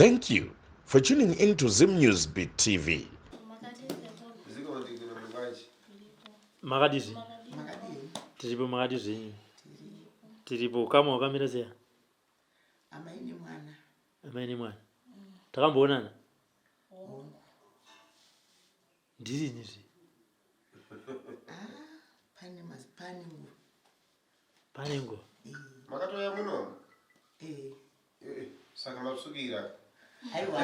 Thank you for tuning in to Zim News Beat TV. Makadii zvenyu? Tiripo, makadii zvenyu? Tiripo. Ukama hwakamira sei? Amai nemwana. Amai nemwana. Takamboonana? Ndirini zve? Ah, pane pane nguva. Pane nguva. Makatouya muno? Eh. Eh, saka matsvukira. Aiwa.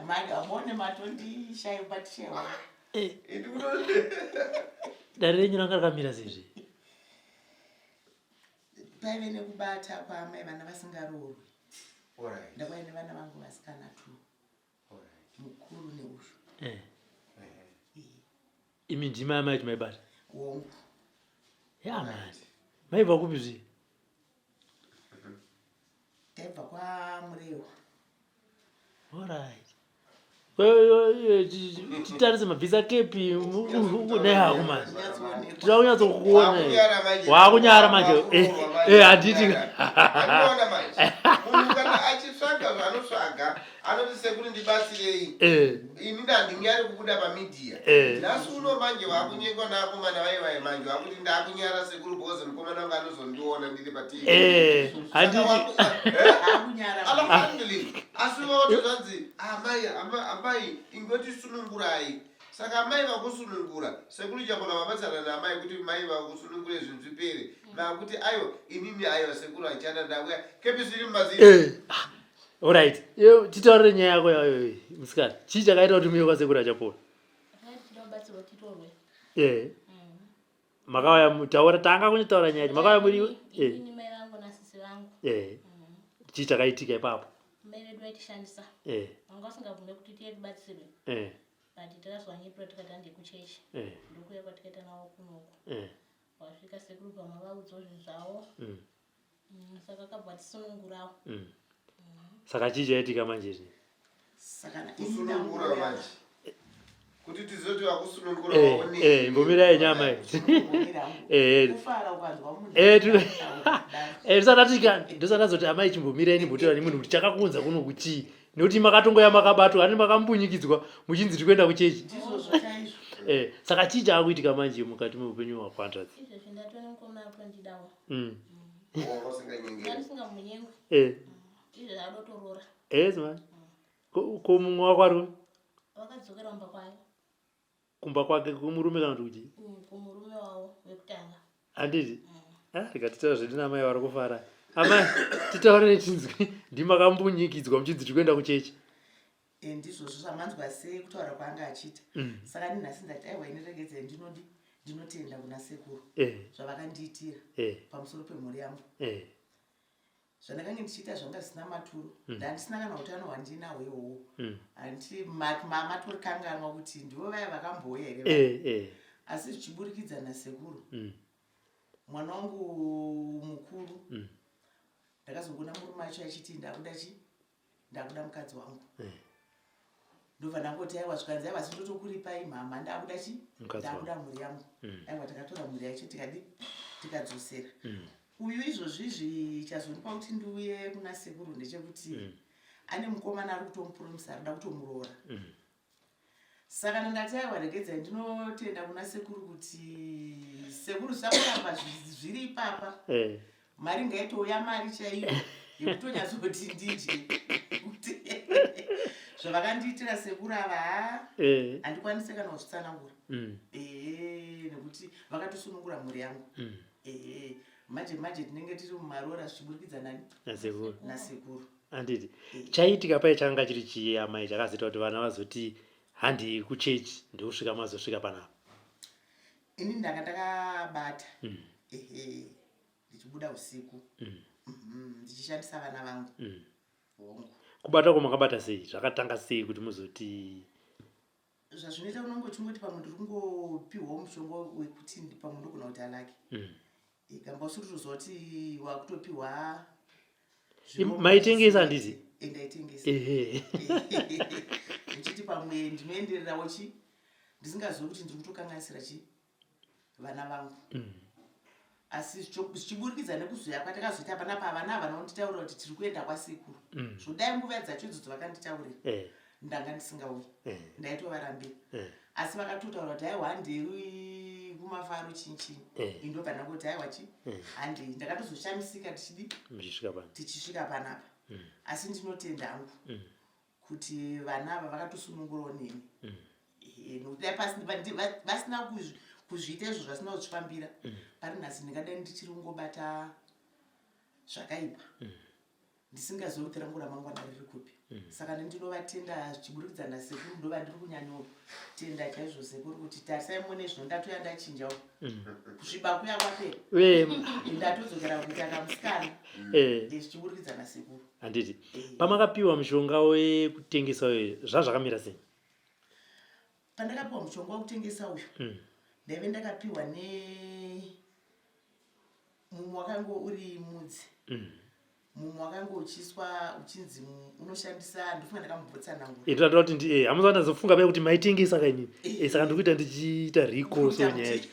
Mari amone matondishaiwa batishaiwa. Eh. Dare renyu ranga rakamira sei zve? Paive nekubata kwaamai vana vasingaroorwi. Ndakauya nevana vangu vasikana two. Mukuru neuyu. Eh. Imi ndimi amai kuti maibata? Hongu. Ya mani. Maibva kupi zve? Taibva kwaMurewa. Alright. Titarise mabvisa kepi nehako manje. Tinoda kunyatsokuona. Wakunyara manje. Eh, eh handiti. Anoona manje. Munhu kana achitsvaga zvaanotsvaga anoti sekuru ndibatsirei. Eh. Ini ndandinyari kubuda pamedia. Eh. Nhasi uno manje wakunyengwa naakomana vai vai manje wakuti ndakunyara sekuru because mukomana wangu anozondiona ndiri paTV. Eh, handiti. Akunyara. Alhamdulillah. Asi vaoti zvanzi amai amai ingotisunungurai. Saka amai vakusunungura sekuru Chakona vabatsana naamai kuti mai vakusunungure zvinhu zvipere. Makuti aiwa inini aiwa sekuru hachana ndauya kepisi iri mumazino. Eh. Ah, Alright. Yo titaurire nyaya yako yayo musikana. Chii chakaita kuti muye kwasekuru Achapola? Eh. Makauya taura tanga kunyataura nyaya. Makauya muri eh. Ini mai vangu nasisi vangu. Eh. Chii chakaitika ipapo? Mai vedu vaitishandisa. Eh. Vanga vasingabvume kuti tiye tibatsirwe. Eh. But takazwanyepera tikati hande kuchechi. Eh. Ndokuya kwatikaita navo kunoku. Eh. Wasvika sekuru pamwe vaudzwa zvinhu zvavo. Saka akabva atisunungurawo. Saka chii chaitika manje izvi? Saka Kusunungura manje. Kuti tizoti vakusunungura Eh, waone. eh, imbomirai nyama iyi. Eh, eh. Kufara ukanzwa munhu. Eh, eh, ndisati ndisati amai chimbomirai ndimbotaura nemunhu kuti chakakuunza kuno kuchii nekuti makatongoya makabatwa ani makambunyikidzwa muchinzi tiri kuenda kuchechi. Ndizvozvo chaizvo. Eh, saka chii chaakuitika manje mukati meupenyu hwakwanzvadzi? Izvezvi ndatova nemukomana akutondidawo. Wanga usinganyengeri. Ndandisingamunyengwi. Eh. Izvezvi adotorora. Yes man. Ko mumwe wako ari kupi? Wakadzokera kumba kwayo. Kumba kwake kumurume kana kuti kuchii? Kumurume wavo wekutanga. Handiti? Ah, rikatitaura zvedu namai vari kufara. Amai, titaurire tinzwi ndimakambunyikidzwa muchinzi tiri kuenda kuchechi. Eh, ndizvozvo zvamanzwa sei kutaura kwaanga achiita. Saka ini nhasi ndati aiwa ini regedzai ndinodi ndinotenda kuna sekuru zvavakandiitira pamusoro pemhuri yangu. Zvandakange ndichiita zvanga zvisina maturo. Ndandisina kana utano hwandinahwo ihwohwo. Handiti matorikanganwa kuti ndivo vaya vakambouya here vaya. Asi zvichiburikidza nasekuru mwana wangu mukuru ndakazongoona murume acho achiti ndakuda chi ndakuda mukadzi wangu. Ndobva ndangoti aiwa zvikanzi aiwa asi ndotokuripai mhamha ndakuda chi ndakuda mhuri yangu. Aiwa takatora mhuri yacho tikadi tikadzosera. Uyu izvozvi izvi chazondipa kuti ndiuye kuna sekuru ndechekuti ane mukomana ari kutomupromisa arikuda kutomuroora. Saka ndati aiwa regedzai ndinotenda kuna sekuru kuti sekuru zvisakuramba zviri ipapa. Mari ngaitouya mari chaiyo yekutonyatsoti ndidye. Kuti zvavakandiitira sekuru ava haa handikwanise kana kuzvitsanangura. Nekuti vakatosunungura mhuri yangu. Manje manje tinenge tiri mumaroora zvichiburikidza nani? Nasekuru. Nasekuru. Handiti. Chaiitika paye changa chiri chii amai chakazoita kuti vana vazoti handei kuchechi ndokusvika mazosvika panapa? Ini ndanga ndakabata. Ehe. Ndichibuda usiku. Ndichishandisa vana vangu. Hongu. Kubata kwamakabata sei? Zvakatanga sei kuti muzoti Zvazvinoita unonge uchingoti pamwe ndiri kungopihwawo mushonga wekuti pamwe ndogona kuti alake. Gamba usiri kutoziva kuti wakutopihwa Maitengesa handiti? Ndaitengesa. Ehe. Ndichiti pamwe ndinoendererawo chi ndisingazivi kuti ndiri kutokanganisira chi vana vangu. Asi zvichiburikidza nekuzouya kwatakazoita panapa, vana havana kunditaurira kuti tiri kuenda kwasekuru. Zvodai nguva dzacho idzodzo vakanditaurira, ndanga ndisingauyi, ndaitovarambira. Asi vakatotaura kuti aiwa, handei kumafaro, chii chii. Indobva ndangoti aiwa, chi handei. Ndakatozoshamisika tichidi Muchisvika pano. Tichisvika panapa. Asi ndinotenda hangu kuti vana ava vakatosunungurawo neni. Nokuti dai vasina kuzviita izvo, zvasina kuzvifambira, pari nhasi ndingadai ndichiri kungobata zvakaipa, ndisingazivi kuti rangu ramangwana riri kupi. Saka ndinovatenda zvichiburikidza nasekuru. Ndova ndiri kunyanyotenda chaizvo sekuru, kuti tarisai muone zvino ndatoya ndachinjawo, kusviba kuya kwapera, ndatodzokera kuita kamusikana, zvichiburikidza nasekuru. Handiti pamakapiwa mushonga wekutengesa uyu, zvazvakamira sei? Pandakapiwa mushonga wekutengesa uyu, ndaive ndakapiwa ne mumwe wakanga uri mudzi, mumwe wakanga uchiiswa uchinzi unoshandisa. Ndofunga ndakambotsanangura. Ndinoda kuti hamusa ndazofunga paya kuti maitengesa kainini. Saka ndikuita ndichiita recall so nyaya yacho.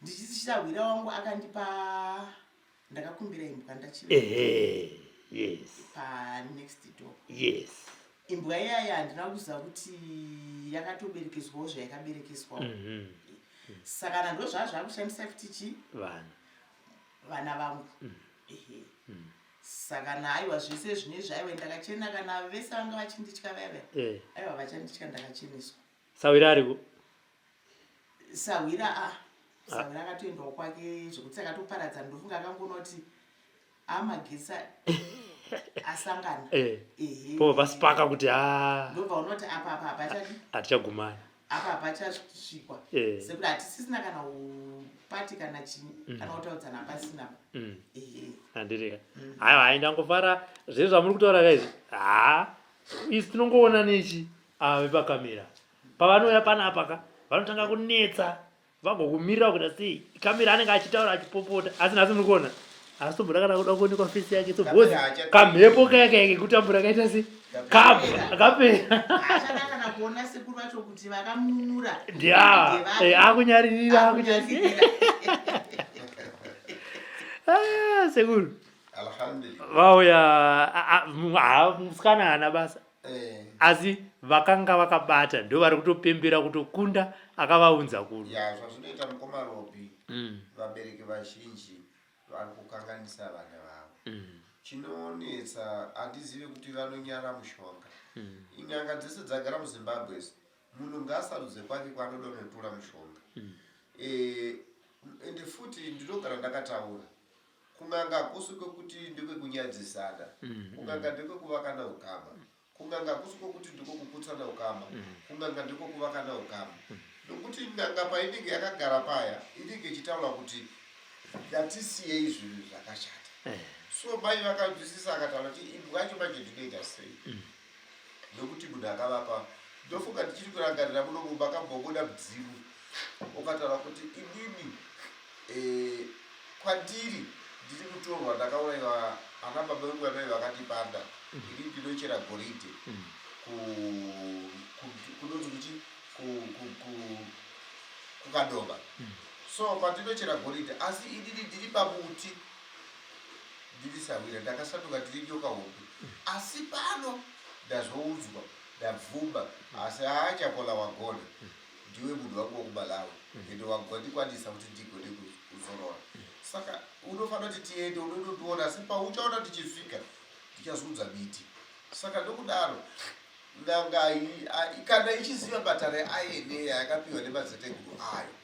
Ndichisahwira wangu akandipa, ndakakumbira imbwa ndachiva Ehe, yes. Panext door. Imbwa iyaya handina kuziva kuti yakatoberekeswawo zvayakaberekeswawo. Saka na ndo zvaa zvakushandisa futi chi Vana. Vana vangu. Ehe, saka na aiwa, zvese zvinezvi aiwa, ndakachena. Kana vese vanga vachinditya vaya vaya, aiwa, vachanditya, ndakacheneswa. Sawira ariko? Sahwira, a sahwira akatoendawo kwake, zvekuti akatoparadza. Ndofunga akangoona kuti amagetsi asangana. Ehe. Po vasipaka kuti ha. Ndobva unoti apa apa hapachadi. Hatichagumana. Apa hapachasvikwa, sekuti hatisisina kana upati kana chii, kana kutaudzana pasina. Ehe. Handirika, haiwa, hai, ndangofara zvese zvamuri kutaura kaizvi. Ha, isi tinongoona nechi ava vepakamera pavanouya panapa ka, vanotanga kunetsa, vagokumirira kuita sei kamera, anenge achitaura achipopota. Asi nhasi muri kuona asi tomboda kana kuda kuonekwa face yake, so because kamhepo kaya kaya kekutambura kaita sei, kabva kapera. Haachada kana kuona sekuru vacho kuti vakamununura. Ndia akunyarira, akuita sei. Ah, sekuru. Alhamdulillah. Vauya ha, musikana haana basa, asi vakanga vakabata ndo vari kutopembera kutokunda akavaunza kuno. Ya, zvazvinoita, mukoma Robi, vabereki vazhinji vari kukanganisa vana vavo. Chinonetsa, handizive kuti vanonyara mushonga. Ing'anga dzese dzagara muZimbabwe idzi, munhu ngaasarudze kwake kwaanoda kunotora mushonga. Ende futi ndinogara ndakataura, kun'anga hakusi kwekuti ndekwekunyadzisana. Kun'anga ndekwekuvakana ukama. Kun'anga hakusi kwokuti ndekwokuputsana ukama. Kun'anga ndekwokuvakana ukama, nokuti n'anga painenge yakagara paya inenge ichitaura kuti ngatisiyei zvinhu zvakashata. So mai vakanzwisisa, akataura kuti imbwa yacho manje ndinoita sei, nokuti munhu akavapa. Ndofunga ndichiri kurangarira muno mumba akambobuda mudzimu ukataura kuti inini kwandiri ndiri kutorwa, ndakaurayiwa, ana baba vangu vanai vakandipanda. Ini ndinochera goridhe kunonzi kuchi kuKadoma. So pandinochera goridhe, asi inini ndiri pamuti, ndiri sawira, ndakasanduka ndiri nyoka hombe. Asi pano ndazoudzwa, ndabvuma, asi haachakola wagona, ndiwe munhu wangu wekuMalawi, ende wagondikwanisa kuti ndigone kuzorora. Saka unofanira kuti tiende unonondiona, asi pauchaona tichisvika ndichazunza miti. Saka nokudaro n'anga iyi kana ichiziva matare ayeneya yakapiwa nemazeteguru ayo,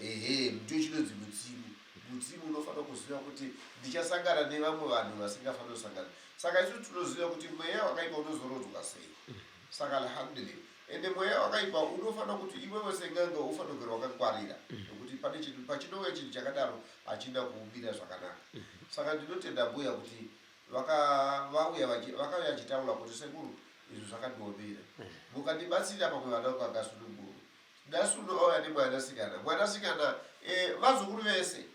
ehe, ndicho chinonzi mudzimu. Mudzimu unofanira kuziva kuti ndichasangana nevamwe vanhu vasingafaniri kusangana. Saka isu tinoziva kuti mweya wakaipa unozorodzwa sei. Saka alhamdulillah. Ende mweya wakaipa unofanira kuti iwewe sen'anga ufanira kugara wakangwarira, nekuti pane chinhu pachinouya, chinhu chakadaro hachina kuumira zvakanaka. Saka ndinotenda mbuya kuti vauya vakauya achitaura kuti sekuru, izvi zvakandiomera, mukandibatsira pamwe vana vangu vangasunungurwa. Nhasi uno auya nemwanasikana, mwanasikana, vazukuru vese,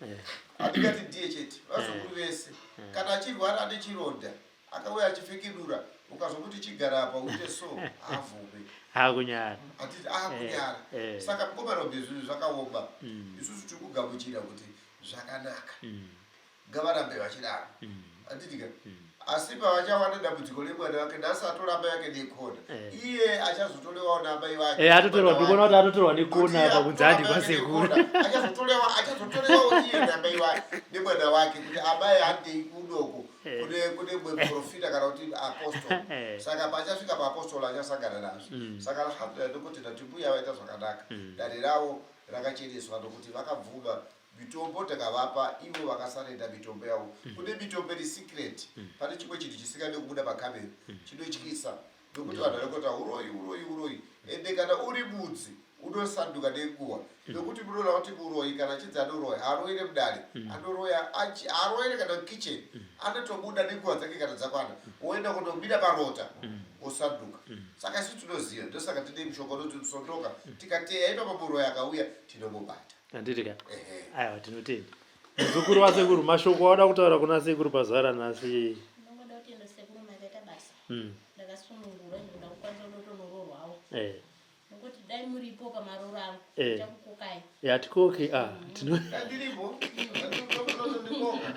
handingati ndiye chete, vazukuru vese, kana achirwara ane chironda. Akauya achipfekedura ukazomuti chigara apa uite so haabvume. Akunyara. Hatiti akunyara. Eh, eh. Saka mukoma Robi zvinhu zvakaoma. Isusu tiri kugamuchira kuti zvakanaka. Ngavarambe vachidaro. Handiti ka? Asi pavachawana dambudziko remwana wake nhasi atora amai vake nekona. Eh. Iye achazotorewawo naamai vake. Eh, atotorwa Mwana ndikuona wake. kuti atotorwa nekona apa kunzi handi Kuti atora amai vake kwasekuru. nekona, Achazotorewa achazotorewawo iye naamai vake nemwana wake kuti amai handei kudoko Eh. kune kune mumwe muprofita kana kuti apostol. Eh. Saka paachasvika paapostol achasangana nazvo. Saka alhamdulillah ndokutenda kuti mbuya vaita zvakanaka. Dare ravo rakacheneswa nokuti vakabvuma mitombo takavapa ivo vakasarenda mitombo yavo. Kune mitombo iri secret. Pane chimwe chinhu chisingade kubuda pakamera chinotyisa nokuti vanhu vari kuita uroyi uroyi uroyi ende kana uri mudzi unosanduka nenguva nokuti munoona kuti muroyi kana achinzi anoroya haaroyere mudare anoroya haaroyere kana mukitchen anotobuda nenguva dzake kana dzakwana woenda kundomira parota osanduka saka isu tinoziva ndosaka tine mushonga unonzi musondoka tikateya ipapo muroyi akauya tinomubata. Handiti ka? Ehe. Aiwa tinotenda. Muzukuru wasekuru mashoko awada kutaura kuna sekuru pazuva ranhasi. Ndinongoda kutenda sekuru makaita basa. Ndakasunungurwa ende ndakukwanisa kutotonoroorwawo. Eh. Nokuti dai muripo pamarooro angu. Eh. Ndichakukokai. Hatikoki ah tino Ndiripo. Ndandikoka.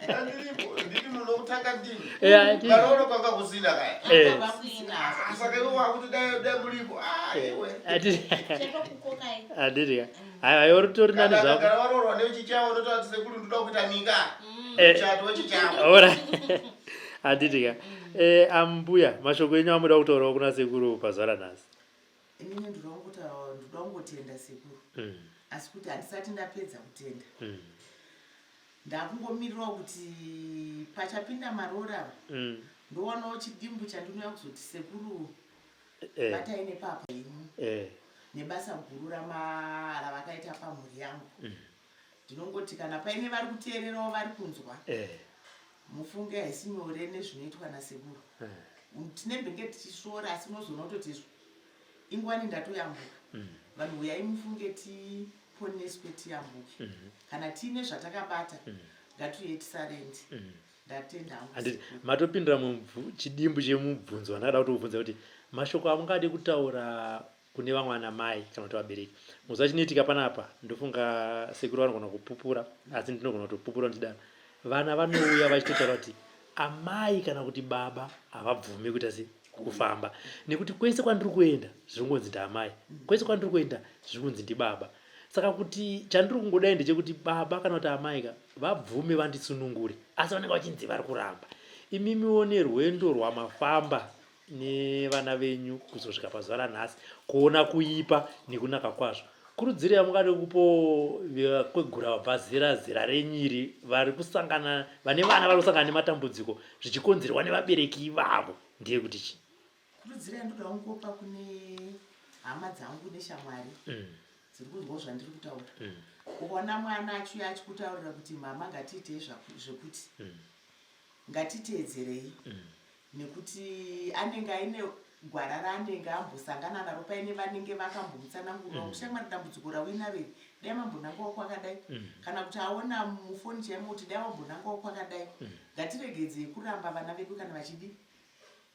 Ndandiripo. Ndini munokutanga ndini. Eh, ati- Marooro kwanga kusina kaya. Eh. Kwanga kusina. Ah, saka iwe wakuti dai dai muripo. Ah, iwe. Ati Ndichatokukokai. handiti ka? Aiwa iwe ritori nani Kana zvako. kana waroorwa nechichawa unototi sekuru ndoda kuita nyika. Eh. Muchato wechichawa. Ora. Handiti ka? Eh, ambuya mashoko enyu amuda kutaurawo kuna sekuru pazuva ranhasi. Inini ndoda kungotaura ndoda kungotenda sekuru. Asi kuti handisati ndapedza kutenda. Ndakungomirirawo kuti pachapinda maroora ava ndowanawo chidimbu chandinouya kuzoti sekuru Eh. batai nepapa henyu Eh. nebasa guru ravakaita pamhuri yangu. Ndinongoti kana paine vari kuteererawo vari kunzwa Eh. mufunge haisi nyore nezvinoitwa nasekuru. Tinembenge tichisvora asi unozoona kutoti izvo ingwani ndatoyambuka. Vanhu huyai mufunge tiponeswe tiyambuke. Kana tiine zvatakabata ngatiuye tisarendi. Ndatenda hangu Handiti sekuru. matopindura chidimbu chemubvunzo wandakada kutobvunza kuti mashoko amungade kutaura kune vamwe ana mai kana kuti vabereki. Muzuva chinoitika panapa ndofunga sekuru vanogona kupupura asi ndinogona kutopupura ndichidaro. Vana vanouya vachitotaura kuti amai kana kuti baba havabvumi kuita sei kufamba nekuti kwese kwandiri kuenda zviri kungonzi ndaamai, kwese kwandiri kuenda zviri kunzi ndibaba. Saka kuti chandiri kungodai ndechekuti baba kana kuti amai ka vabvume vandisunungure, asi vanenge vachinzi vari kuramba. Imimiwo nerwendo rwamafamba nevana venyu kuzosvika pazuva ranhasi kuona kuipa nekunaka kwazvo, kurudziro yamungade kupo vakwegura vabva zera zera renyu iri vari kusangana vane vana vari kusangana nematambudziko zvichikonzerwa nevabereki ivavo ndeyekuti chii? Kurudziro yandoda kungopa kune hama dzangu neshamwari dziri kunzwawo zvandiri kutaura. Ukaona mwana achiuya achikutaurira kuti mama ngatiitei zvekuti ngatiteedzerei nekuti anenge aine gwara raanenge ambosangana naro paine vanenge vakambomutsanangurira kuti shamwari dambudziko rauinaro iri dai mambonangawo kwakadai kana kuti aona mufoni chaimo kuti dai wambonangawo kwakadai. Ngatiregedzei kuramba vana vedu kana vachidi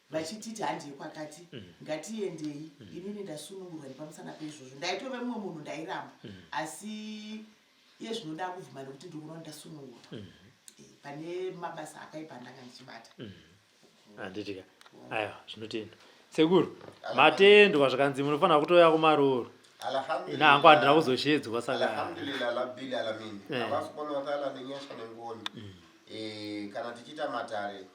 vachititi handei kwakati ngatiendei. Inini ndasunungurwa nepamusana peizvozvo. Ndaitove mumwe munhu ndairamba asi iye zvino ndakubvuma nekuti ndiri kuona ndasunungurwa pane mabasa akaipa andanga ndichibata. Handiti ka? Aiwa, zvinotendwa sekuru. Matendwa zvakanzi munofanira kutouya kumarooro. Alhamdulillah. Ina hangu handina kuzoshedzwa saka. Alhamdulillah rabbil alamin. Eh. Allah subhanahu wa ta'ala nenyasha nengoni. Eh, kana tichiita matare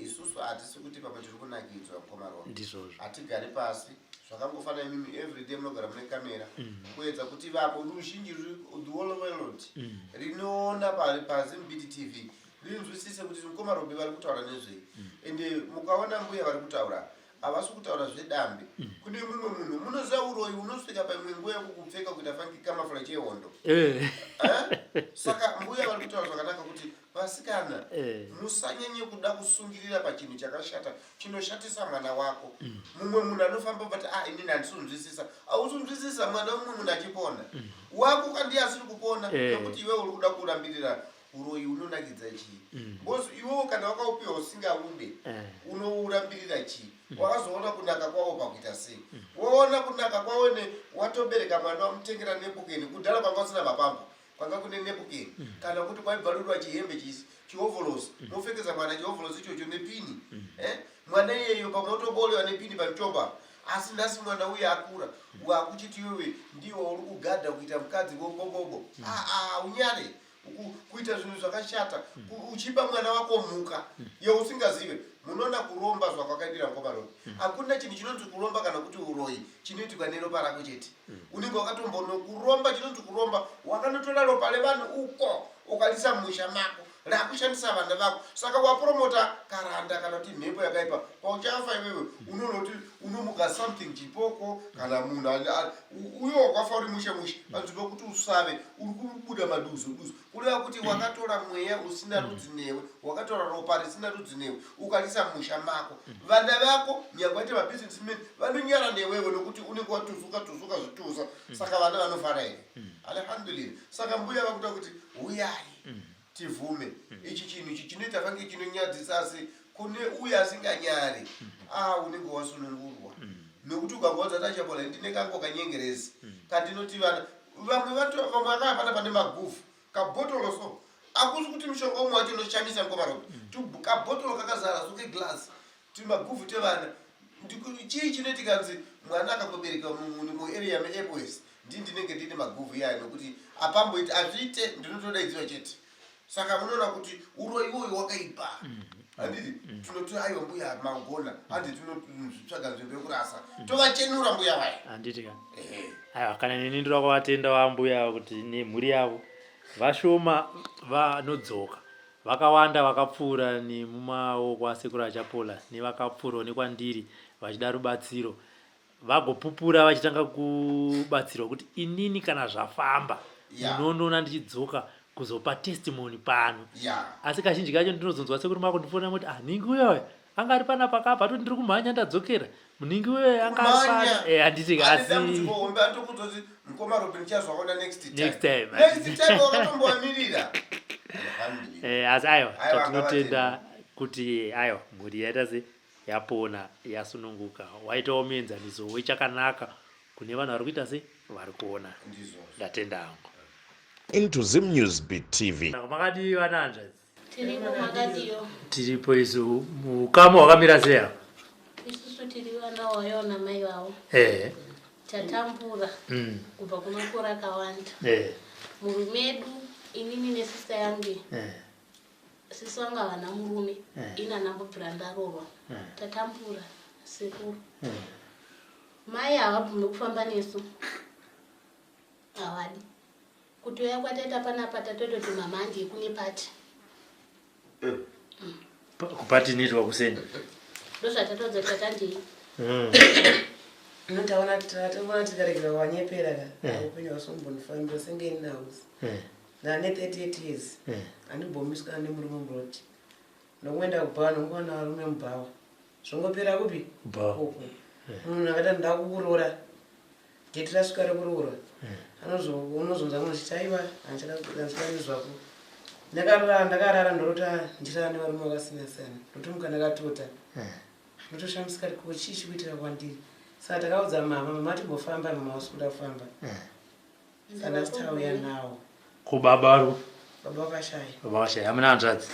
isusu hatisi kuti pamwe tiri kunakidzwa mukoma Ron. Ndizvozvo. Hatigari pasi zvakangofanana imimi everyday munogara mune kamera kuedza kuti vapo ruzhinji the whole world rinoona paZimbeat TV rinzwisise kuti mukoma Robi vari kutaura nezvei. Ende mukaona mbuya vari kutaura havasi kutaura zvedambe. Kune mumwe munhu munoziva uroyi unosvika paimwe nguva yekukupfeka kuita fangi camouflage yehondo. Eh. Eh? Saka mbuya vari kutaura zvakanaka kuti vasikana Eh. musanyanye kuda kusungirira pachinhu chakashata chinoshatisa mwana wako. Mumwe munhu anofamba vati ah inini handisi kunzwisisa. Hausi kunzwisisa mwana wemumwe munhu achipona. Wako kandiye asiri kupona Eh. nekuti iwe uri kuda kurambirira. Uroyi unonakidza chii? Because iwewo kana wakaupiwa usingaude, unourambirira chii? Wakazoona kunaka kwawo pakuita sei? Waona kunaka kwawo ne watobereka mwana, wamutengera nepukeni. Kudhara kwanga usina mapampa, kwanga kune nepukeni, kana kuti kwaibvarurwa chihembe chisi chiovholosi, mopfekeza mwana chiovholosi ichocho nepini. Eh? Mwana iyeyo pamwe otobolewa nepini pamuchombo. Asi nhasi mwana uye akura, wakuchiti iwewe ndiwo uri kugadha kuita mukadzi webobobo. Aa, unyare kuita zvinhu zvakashata, uchipa mwana wako mhuka yeusingazive. Munoona kuromba zvakwakaitira ngoma ropi? Hakuna chinhu chinonzi kuromba kana kuti uroyi chinoitikwa neropa rako chete. Unenge wakatombono kuromba. Chinonzi kuromba, wakanotora ropa revanhu uko, ukalisa mumusha mako, rakushandisa vana vako. Saka wapromota karanda kana kuti mhepo yakaipa. Pauchafa iwewe, unoona kuti unomuka something chipoko kana munhu uyo wakafa uri mushe mushe. Panzvimbo yekuti usave, uri kubuda maduzo duzo, kureva kuti wakatora mweya usina rudzi newe, wakatora ropa risina rudzi newe, ukalisa musha mako. Vana vako nyange vaite mabusinessmen, vanonyara newewe nokuti unenge watuzuka tuzuka zvituza. Saka vana vanofara here? Alhamdulillah. Saka mbuya vakuta kuti huyai tivhume ichi chinhu ichi chinoita fange chinonyadzisa, asi kune uyo asinganyari, ah, unenge wasunungurwa. Nokuti ukangoudza tachabola, ndine kango kanyengerezi kandinoti vana vamwe vamwe vakaya pana pane maguvhu kabhotoro. So akusi kuti mushonga umwe wacho unoshamisa ngomaropi, kabhotoro kakazara so keglass tumaguvhu tevana. Chii chinoitika? Nzi mwana akangoberekwa muarea meAirways, ndii ndinenge ndine maguvhu iyayo, nokuti apamboiti hazviite, ndinotodaidziwa chete. Saka munoona kuti uroyi iwoyo wakaipa, handiti? Tinoti aiwa, mbuya magona, handi tinozvitsvaga nzvimbo yekurasa, tovachenura mbuya vaya. Handiti ka? Aiwa, kana neni ndoda kuvatenda vambuya kuti nemhuri yavo. Vashoma vanodzoka, vakawanda vakapfuura nemumaoko asekuru Achapola nevakapfuurawo nekwandiri vachida rubatsiro, vagopupura vachitanga kubatsirwa kuti inini kana zvafamba, munondoona ndichidzoka kuzopa testimony pano. Asi kazhinji kacho ndinozonzwa sekuru mako ndifonera moti, ah, nhingi uyoyo anga ari panapa, akabva atoti ndiri kumhanya, ndadzokera, muningi uyoyo anga ari pano. Handiti? Asi hombe atokuzoti mukoma Robin chazvaona next time. Next time. Next time wakatomboamirira. Asi aiwa, chatinotenda kuti aiwa, mhuri yaita se yapona, yasununguka, waitawo muenzaniso wechakanaka kune vanhu vari kuita se vari kuona. Ndatenda hangu. Into Zim News Beat TV. Makadii vana hanzvadzi? Tiripo, makadiyo? Tiripo isu. Ukama hwakamira sei apa? Isusu tiri vana wayo namai vavo. Tatambura kubva kumakore akawanda. Murume edu, inini nesista yangu, sisi vangu havana murume. Ini handambobvira ndarorwa. Tatambura, sekuru. Mai havabvumi kufamba nesu, havadi kutouya. Kwataita panapa, tatototi mama handii kune pati. Kupati inoitwa kuseni? Ndozvatatoudza kuti tatandii. Notaona taona tikaregera wanyepera ka. Upenyu hausombonifambira senge inausi. Ndane 38 years, handimbomiswa nemurume muroti. Ndokuenda kubhawa, nongoona varume mubhawa, zvongopera kupi? Kubhawa. Uku munhu akati ndoda kukuroora, date rasvika rekuroorwa, unozonzwa munhu achiti aiwa, handichada nezvako. Ndakarara, ndakarara ndorota ndichirara nevarume vakasiyana siyana, ndotomuka ndakatota. Ndotoshamisika kuti ko chii chikuitika kwandiri? Saka takaudza mama, mama timbofamba, mama vasi kuda kufamba. Saka nhasi tauya nawo. Ko baba vari? Baba vakashaya. Baba vakashaya. Hamuna hanzvadzi?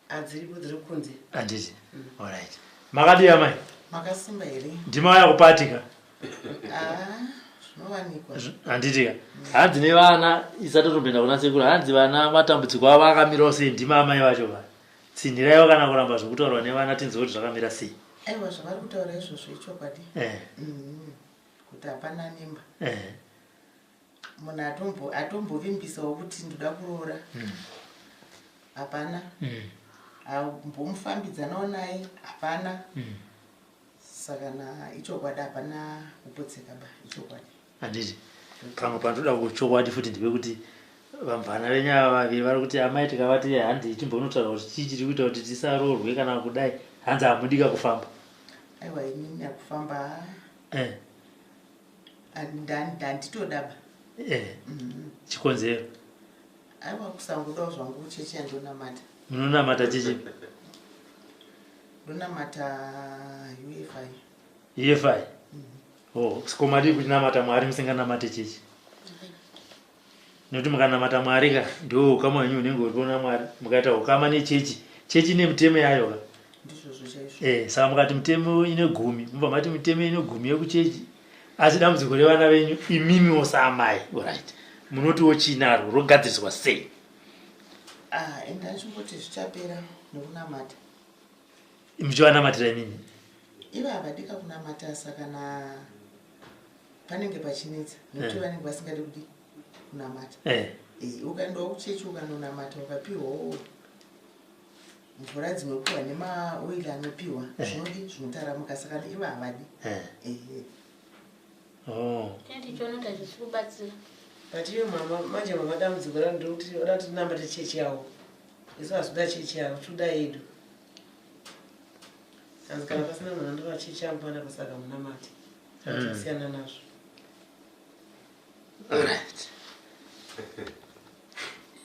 Hadziripo, dziri kunze. Handiti? Alright, makadii amai? Makasimba here? Ndimauya kupatika? Ah, zvinowanikwa. Handiti ka? Hanzi nevana isatotomboenda kuna sekuru, hanzi vana matambudziko avo akamirawo sei? Ndima amai vacho va tsinhiraiwo kana kuramba zvekutaurwa nevana, tinzwe kuti zvakamira sei. Aiwa, zvavari kutaura izvozvo ichokwadi. Kuti hapana nemba. Munhu atombovimbisawo kuti ndoda kuroora, hapana. Ambomufambidzanawo naye, hapana. Saka na ichokwadi, hapana kupotseka ba, ichokwadi. Handiti pamwe pandoda kuchokwadi futi ndepekuti vamvana venyu ava vaviri vari kuti amai tikavati handi chimbonotaura kuti chii chiri kuita kuti tisaroorwe kana kudai, hanzi hamudika kufamba. Aiwa, inini akufamba handitodaba. Chikonzero? Aiwa, kusangodawo zvangu chechi yandonamata. Munonamata chechi? Ndonamata UFI. UFI? Oh, ko madii kuchinamata Mwari musinganamate chechi? Nekuti mukanamata Mwari ka, ndiwo ukama hwenyu hunenge huripo naMwari. Mukaita ukama nechechi, chechi ine mitemo yayo ka. Ndizvozvo chaizvo. Saka mukati mitemo ine gumi, mobva mati mitemo ine gumi yekuchechi. Asi dambudziko revana venyu imimiwo saamai, alright, munotiwo chinaro rogadziriswa sei? Ah, enda ndichingoti zvichapera nekunamata. Muchivanamatira imimi? Ivo havadika kunamata, saka na panenge pachinetsa nekuti vanenge vasingadi kudi kunamata. Ukaendawo kuchechi ukanonamata ukapiwawo mvura dzinopiwa nemaoili anopiwa, zvinodi zvinotaramuka, saka ivo havadi. Ehe. Oh. Tichiona kuti hazvisi kubatsira. But iwe mama, manje mama, dambudziko ranu ndekuti oda kuti tinamate chechi yavo, isu hazvida chechi yavo, toda yedu. Hanzi kana pasina munhu andova chechi yangu panapa, saka munamate, saka tasiyana nazvo. Alright.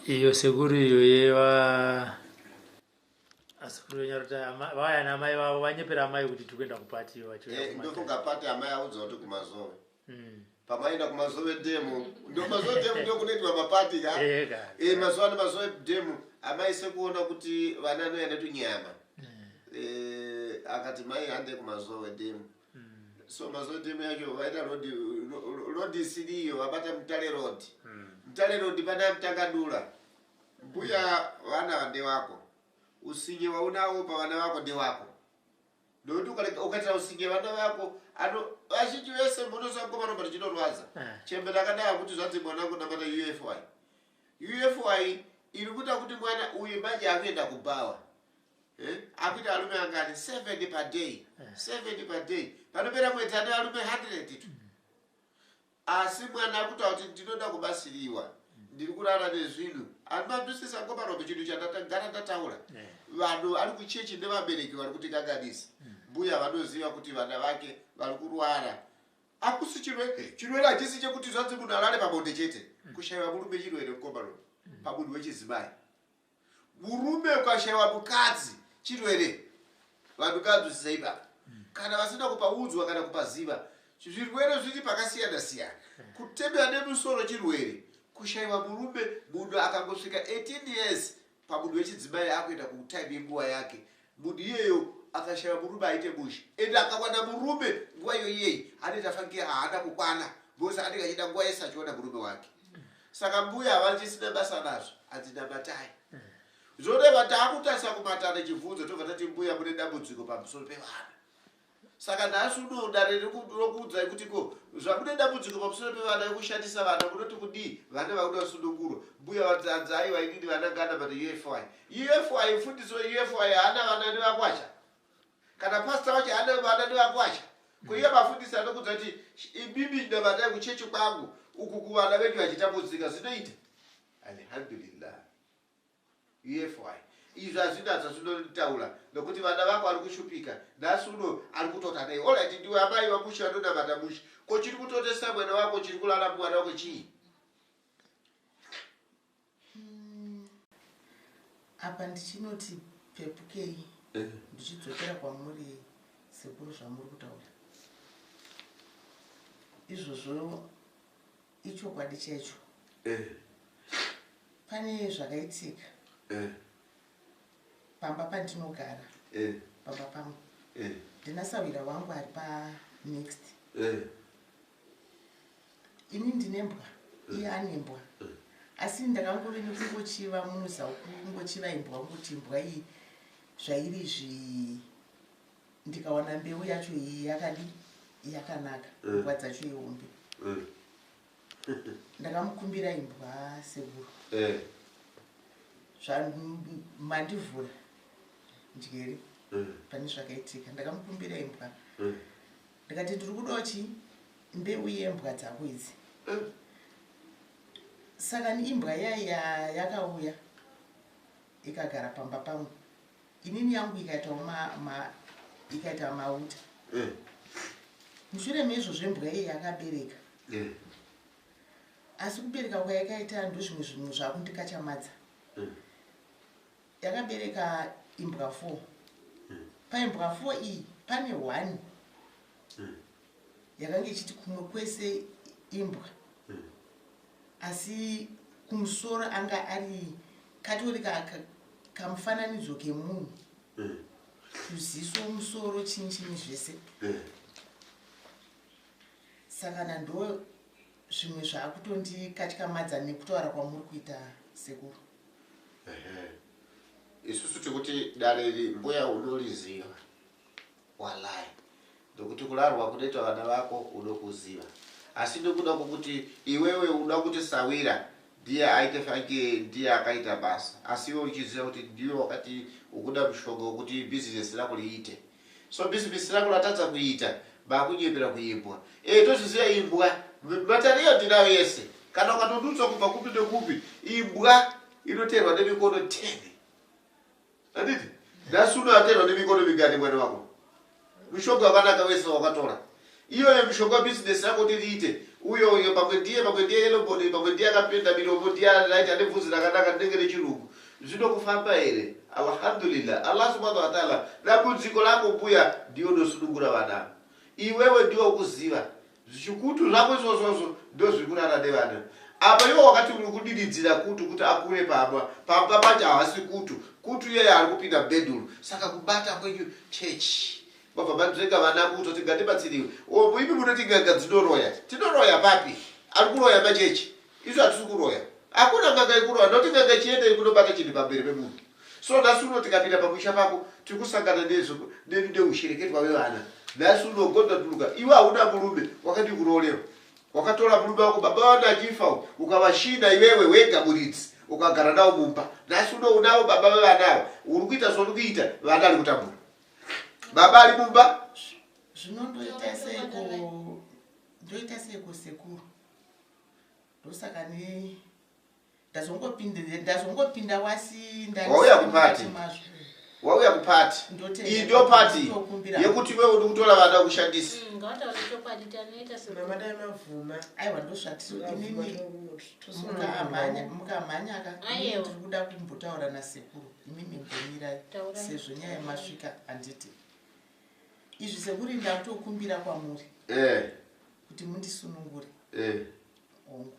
Iyo sekuru iyo yeva asekuru venyaruta vaya namai vavo vanyepera amai kuti tiri kuenda kupati iyo vachiuya kumatare. Ndofunga pati amai audza kuti kuMazove. Pamaenda kuMazove demo, ndo Mazove demo ndo kunoitwa mapati ka. Ega. Mazuva ano Mazove demo amai sekuona kuti vana anoenda tunyama. Akati mai hande kuMazove demo. So Mazove demo yacho vaita road, road isiriyo, vabata Mutare Road. Mutare Road pana Mutangadura. Mbuya, vana ndewako. Usinye waunawo pavana vako ndewako. Nokuti ukaitira usinye vana vako ano vazhinji vese munosangoma tichinorwadza. Chembera akadai kuti zvanzi mwanangu namata UFI. UFI iri kuita kuti mwana uyu manje akuenda kubhawa. Eh? Akuita arume angani? 7 per day. 7 per day. Panopera mwedzi ane arume 100 tu. Asi mwana akutaura kuti ndinoda kubasiriwa, ndiri kurara nezvinhu andimabvisisa ngomarombe, chinhu chandagara ndataura. Vanhu vari kuchechi nevabereki vari kutikanganisa. Mbuya vanoziva kuti vana vake vari kurwara. Akusi chirwere, chirwere hachisi chekuti zvanzi munhu arare pabonde chete. Kushayiwa murume chirwere, mukombarombe, pamunhu wechidzimai. Murume ukashayiwa mukadzi chirwere. Vanhu ngavazwisisa ipapa, kana vasina kupaudzwa kana kupaziva. Zvirwere zviri pakasiyana siyana. Kutemera nemusoro chirwere. Kushayiwa murume, munhu akangosvika 18 years pamunhu wechidzimai akuenda kutime yenguva yake. Munhu iyeyo akashayiwa murume aite mushe, ende akawana murume nguva iyo iyeyi anoita fanike haana kukwana, because anenge achida nguva yese achiona murume wake. Saka mbuya havachisina basa nazvo, handinamatai zvoreva taakutarisa kumatare chibvunzo, tobva tati mbuya mune dambudziko pamusoro pevana. Saka nhasi uno dare rokuudzai kuti ko zvamune dambudziko pamusoro pevana yekushandisa vana, munoti kudii? Vana vakuda kusunungurwa. Mbuya vadzanzi aiwa, inini vana ngana but UFI, UFI, mufundisi weUFI haana vana nevakwasha, kana pasta wacho haana vana nevakwasha. Kuiye mafundisi anokudza kuti imimi namatai kuchechi kwangu uku kuvana venyu vachitambudzika, zvinoita? Alhamdulillah. UFI izvi hazvina zvazvinotaura, nokuti vana vako vari kushupika nhasi uno ari kutota nei? Alright, ndiwe amai vamushe vanonamata mushe, ko chiri kutotesa mwana wako, chiri kulala mwana wako chii? Apa ndichinoti pepukei ndichidzokera kwamuri sekuru, zvamuri kutaura izvozvo ichokwadi chaicho. Pane zvakaitika pamba pandinogara, pamba pangu. Ndina sawira wangu ari panext. Ini ndine mbwa, iye ane mbwa, asi ndakangove nekungochiva munoziva kungochiva imbwa, kungoti imbwa iyi zvairi izvi, ndikawana mbeu yacho iyi yakadi yakanaka, mbwa dzacho ihombe. Ndakamukumbira imbwa sekuru. Mandivhura njere pane zvakaitika. Ndakamukumbira imbwa, ndikati ndiri kudawo chi mbeu yembwa dzako idzi. Saka ni imbwa iya yakauya ikagara pamba pangu, inini yangu ikaitawo ikaita mauta. Mushure meizvozvo imbwa iyi yakabereka. Asi kubereka kwayakaita ndozvimwe zvinhu zvakundikachamadza. Yakabereka imbwa 4. Paimbwa 4 iyi pane 1 yakanga ichiti kumwe kwese imbwa. Asi kumusoro anga ari katori kamufananidzo kemunhu. Tuziso, musoro, chini chini zvese. Saka nando zvimwe zvakutondikatyamadza nekutaura kwamuri kuita sekuru. Isusu tikuti dare iri mbuya unoriziva walai ndokuti kurarwa kunoita vana vako unokuziva asi nekuda kwokuti iwewe unoda kuti sawira ndiye aite fange ndiye akaita basa asi iwe uchiziva kuti ndiwe wakati ukuda mushonga wekuti bhizinesi rako riite so bhizinesi rako ratadza kuita makunyepera kuimbwa e tozviziva imbwa matariyo ndinayo yese kana ukatodutswa kubva kupi nekupi imbwa inoteerwa nemikono 10 Handiti? Nhasi uno aterwa nemikono mingani mwana wako? Mushonga wakanaka wese wakatora. Iyoyo mishonga business yako kuti riite. Uyo uyo pamwe ndiye pamwe ndiye yellow bone pamwe ndiye akapenda miromo ndiye right ane bvudzi rakanaka rinenge rechirungu. Zvinokufamba here? Alhamdulillah. Allah subhanahu wa ta'ala dambudziko rako mbuya ndiwe unosunungura vana. Iwewe ndiwe ukuziva. Zvichikutu zvako izvozvozvo ndozviri kurara nevana apa iwe wakati uri kudiridzira kutu kuti akure pamba pamba pacho haasi kutu kutu iyeye ari kupinda bedroom saka kubata kwenyu church mabva manzvenga vana kuto kuti ngatibatsiriwe o imi munoti n'anga dzinoroya tinoroya papi ari kuroya machechi isu hatisi kuroya hakuna n'anga ikuroya noti n'anga ichienda iri kunobata chinhu pamberi pemunhu so nhasi uno tikapinda pamusha pako tiri kusangana neushereketwa vevana nhasi uno godhatuluka iwe hauna murume wakadii kuroolewa wakatora murume wako baba vana achifa ukavashina iwewe wega muridzi ukagara nawo mumba nhasi uno unavo baba vevana ava uri kuita zvauri kuita vana ari kutambura baba ari mumba zvino ndoita seiko ndoita seiko sekuru ndosaka ne ndazongopinda ndazongopinda wasi wauya kupati wauya kupati iyi ndio pati yekuti iwewe uri kutora vana kushandisa mm, aiwa ndozvatiri inini mukamhanyaka ndiri kuda kumbotaura nasekuru imimi mbomirai sezvo nyaya masvika handiti izvi sekuru ndakutokumbira kwamuri eh. kuti mundisunungure eh. hongu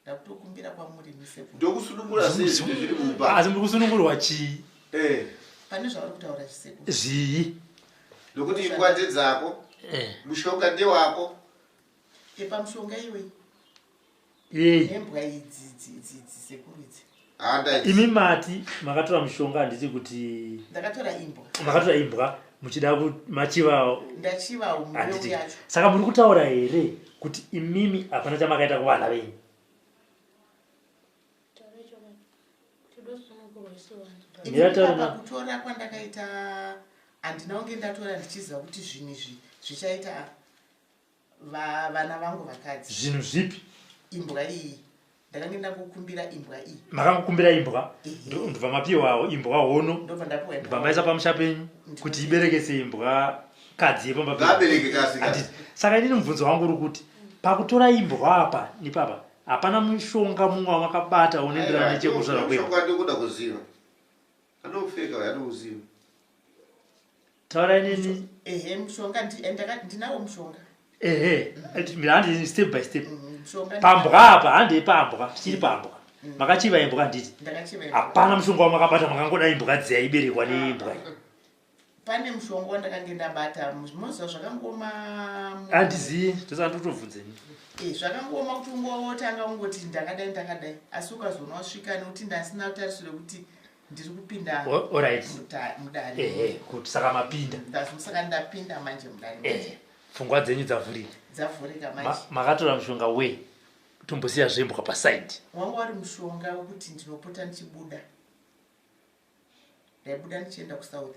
ndakutokumbira kwamuri mise ndokusunungura sei zvinhu zviri mumba asi muri kusunungurwa chii eh. pane zvauri kutaura zvisekuru zvii nokuti imbwa ndedzako eh. mushonga ndewako epamushonga iwe yei nembwa idzi idzi sekuru idzi imi mati makatora mushonga handiti kuti ndakatora imbwa makatora imbwa muchida machiva ndachiva mbeu yacho saka muri kutaura here kuti imimi hapana chamakaita kuvana venyu pakutora kwandakaita handina kunge ndatora ndichiziva kuti zvinhu izvi zvichaita vana vangu vakadzi zvinhu zvipi imbwa iyi ndakange ndangokumbira imbwa iyi makangokumbira imbwa ndobva mapiwawo imbwa hono ndobva maisa pamusha penyu kuti iberekese imbwa kadzi yepamba saka inini mubvunzo wangu uri kuti pakutora imbwa apa nepapa hapana mushonga mumwe wamakabata unoenderana nechekuzvarwa kwembwa kuziva anopfeka anouziva Taurai neni. Ehe mushonga ndinawo mushonga. Ehe handi step by step. Mm, pambwa apa handei pambwa tichiri pambwa. Mm. Makachiva imbwa handiti? Hapana mushonga wamakabata makangoda imbwa dziya iberekwa neimbwa iyi. Pane mushonga wandakange ndabata munoziva zvakangoma. Handizii ndosaka ndotobvunzeni. Eh, zvakangooma kuti ungotanga ungoti ndakadai ndakadai asi ukazoona wasvika nekuti ndasina tarisiro yekuti ndiri kupinda alright mudare ehe kuti saka mapinda saka ndapinda manje mudare ehe pfungwa dzenyu dzavhurika dzavhurika manje makatora mushonga wei tombosiya zvembwa paside wanga wari mushonga wekuti ndinopota ndichibuda ndaibuda ndichienda kusouth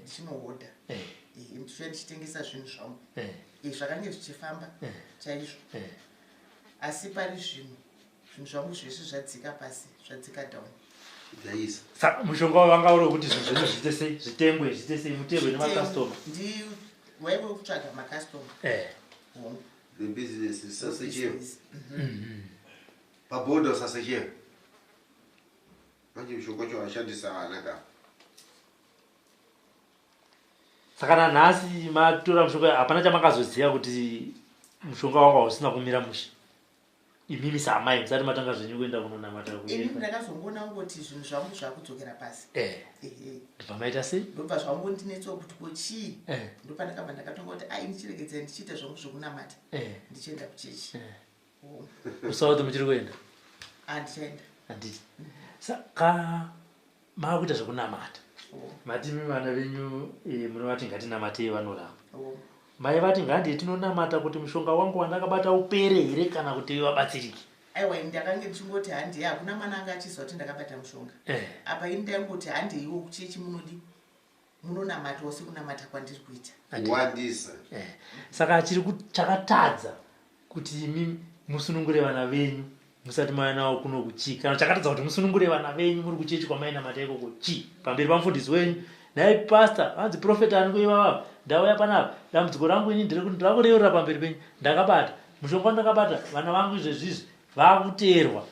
ndichinohodha ndichiuya ndichitengesa zvinhu zvangu zvakange zvichifamba chaizvo asi pari zvino zvinhu zvangu zvese zvadzika pasi zvadzika down Dzaisa. Saka mushonga wavanga uri wekuti zvinhu zvenyu zviite sei zvitengwe zviite sei mutengwe nemakastoma ndi waive wekutsvaga makastoma eh. hongu The business is such a Business. Mhm. Pabhodha usasechera. Manje mushonga wacho washandisa vana ka. Saka nanhasi matora mushonga hapana chamakazoziva kuti mushonga wanga usina kumira mushe. Imimi saamai musati matanga zvenyu kuenda kunonamata Ini ndakazongoona kungoti zvinhu zvangu zvakudzokera pasi. Eh. Ehe. Ndobva maita sei? Ndobva zvangondinetsawo kuti ko chii? Eh. Ndopandakabva ndakatonga kuti ai ndichiregedzera ndichiita zvangu zvekunamata. Eh. Ndichienda kuchechi. Eh. Oh. Kusouth muchiri kuenda? Handichaenda. Handiti. Saka maakuita zvekunamata. Oh. Mati imi vana venyu eh, munovati ngatinamatei vanoramba. Oh. Mai vati ngandei tinonamata kuti mushonga wangu wandakabata upere here kana kuti vabatsirike. Aiwa ini ndakange ndichingoti handei hakuna mwana anga achiziva kuti ndakabata mushonga. Eh. Apa ini ndaingoti handeiwo kuchechi munodi munonamatawo sekunamata kwandiri kuita. Kuwandisa. Eh. Saka chiri chakatadza kuti imi musunungure vana venyu musati mauya navo kuno kuchii kana chakatadza kuti musunungure vana venyu muri kuchechi kwamainamata ikoko chii pamberi pamufundisi wenyu nhai pastor vanzi profeta ani kuivava ndauya panapa dambudziko rangu ini ndiri kureurira pamberi penyu ndakabata mushonga wandakabata vana vangu izvezvizvi vakuteerwa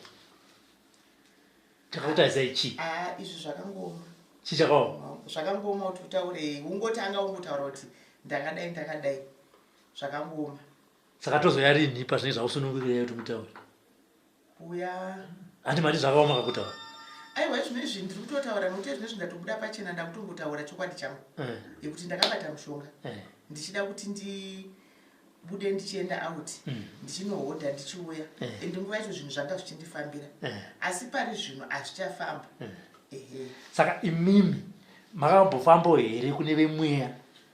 chakakutarisai chii ah, izvi zvakangooma chii chakaoma zvakangooma kuti utaure ungotanga ungotaura kuti ndakadai ndakadai zvakangooma Saka tozoya rinhi pazvinenge zvakusunungukirei kuti mutaure? Kuya. Hanti mati zvakaoma kakutaura. Aiwa izvino izvi ndiri kutotaura nokuti izvino izvi ndatobuda pachena ndakutongotaura chokwadi changu. Eh. Yekuti ndakabata mushonga. Eh. Ndichida kuti ndibude ndichienda out. Ndichinohodha ndichiuya. Eh. Ende nguva yacho zvinhu zvanga zvichindifambira. Eh. Asi pari zvino hazvichafamba. Ehe. Saka imimi makambofambawo here kune vemweya